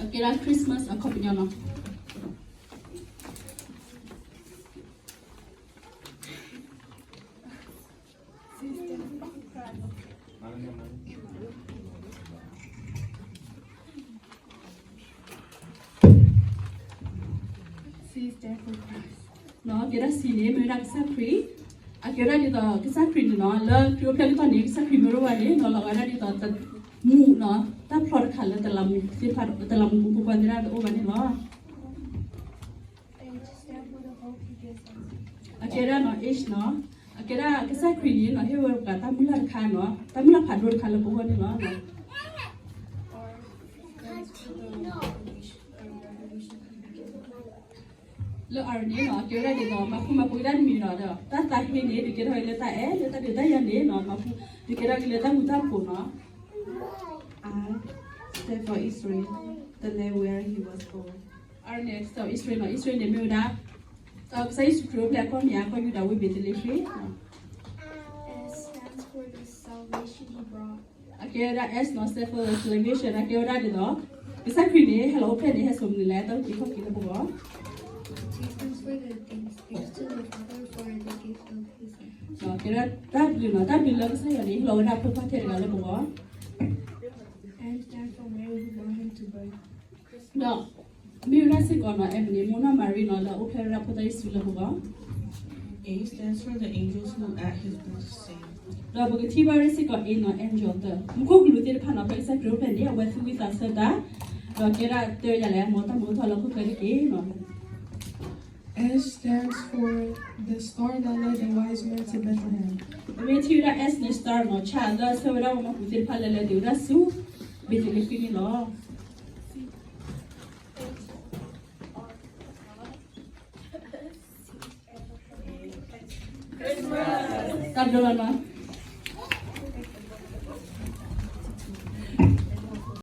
အကဲဒၣ် Christmas အခီပညီနီၤ. ကဲဒၣ် C န့ၣ် မ့ၢ်ဝဲဒၣ်ကစၢ်ခရံာ်, အကဲဝဲဒၣ်ဒ်သိး ကစၢ်ခရံာ်န့ၣ်နီၤ လၢခရံာ်အိၣ်ဖျဲၣ်လၢတၢ်န့ၣ် ကစၢ်ခရံာ်မ့ၢ်အိၣ်ဝဲန့ၣ်နီၤ လီၤဂာ်ဒၣ်ဒ်သိး မူနီၤ တၢ်ဖျီတခါလၢတလးမူ တလးမူပူၤပူၤသ့ၣ်တဖၣ်တအိၣ်ဘၣ်န့ၣ်လီၤ. အကဲဒၣ်နီၤ H နီၤ, အကဲဒၣ်ကစၢ်ခရံာ်န့ၣ်နီၤ ဟ့ၣ်ဝဲပှၤတၢ်မုၢ်လၢ်တခါနီၤ တၢ်မုၢ်လၢ်ဖးဒိၣ်တခါလၢပဂီၢ်န့ၣ်လီၤ. လၢ R န့ၣ်နီၤ အကဲဝဲဒၣ်ဒ်သိး မၤဃူမၤဖိးက့ၤတၢ်တမံၤဒီး တၢ်သးဟ့န့ၣ် ဒုးကဲထီၣ်က့ၤလၢတၢ်အဲၣ် လၢတၢ်ဒုးတၢ်ယၤန့ၣ်နီၤ မၤဃူ ဒုးကဲထီၣ်က့ၤလၢတၢ်မူၤတၢ်ဖိးနီၤ. I stand for Israel, the land where he was born. R န့ၣ် stand for Israel နီၤ Israel န့ၣ်မ့ၢ်ဝဲဒၣ် ကစၢ်ယ့ၣ်ၡူးခရံာ်အိၣ်ဖျဲၣ်အခီပညီ ကီၢ်ယူဒၤဝ့ၢ်ဘ့းသလ့ဃ့ၣ်. S stands for the salvation he brought. အကဲဝဲဒၣ် S နီၤ stand for the salvation အကဲဝဲဒၣ်ဒ်သိး ကစၢ်ခရံာ်န့ၣ် ဟဲလီၤအိၣ်ဖျဲၣ်န့ၣ် ဟဲစိာ်မနုၤလဲၣ် တၢ်အုၣ်က့ၤခီၣ်က့ၤလၢပဂီၢ်. T stands for the thanks, thanks to the Father for the gift of his son. ကဲဝဲဒၣ်တၢ်ဘျုးနီၤ တၢ်ဘျုးလၢကစၢ်ယွၤန့ၣ် ဟ့ၣ်လီၤဝဲဒၣ်ဖိခွါထဲတဂၤလၢပဂီၢ်. M stands for Mary who brought him to birth. ဒီး မ့ၢ်ဝဲဒၣ်စ့ၢ်ကီးနီၤ M န့ၣ် မိၢ်နီၢ်မၤရံနီၤ လၢအအိၣ်ဖျဲၣ်ဝဲဒၣ်ဖိသၣ်ယ့ၣ်ၡူးလၢပဂီၢ်. A stands for the angels who at his birth sang. ဒီးပကထံၣ်ဘၣ်ဝဲဒၣ်စ့ၢ်ကီး A နီၤ angel တၢ် မူခိၣ်ကလူးသ့ၣ်တဖၣ်နီၤ ဖဲကစၢ်ခရံာ်အိၣ်ဖျဲၣ်န့ၣ် အဝဲသူၣ်ဝံၣ်သးဆၢတၢ် ဒီးကဲဒၣ်တဲယၤလဲၣ် မ်တၢ်မူထီၣ်လၢခိၣ်ချၢတက့ၢ်နီၤ. S stands for the star that led the wise men to Bethlehem. ပမ့ၢ်ထံၣ်ဝဲဒၣ် S န့ၣ် star နီၤ ဆၣ်လၢဆှၢဝဲဒၣ်ပှၤမၤပူၤသ့ၣ်တဖၣ်လၢလဲၤဒုးဝဲဒၣ်ဆူ ဘ့းသလ့ဃ့ၣ်န့ၣ်လီၤ. တၢ်ဘျုးလီၤနီၤ.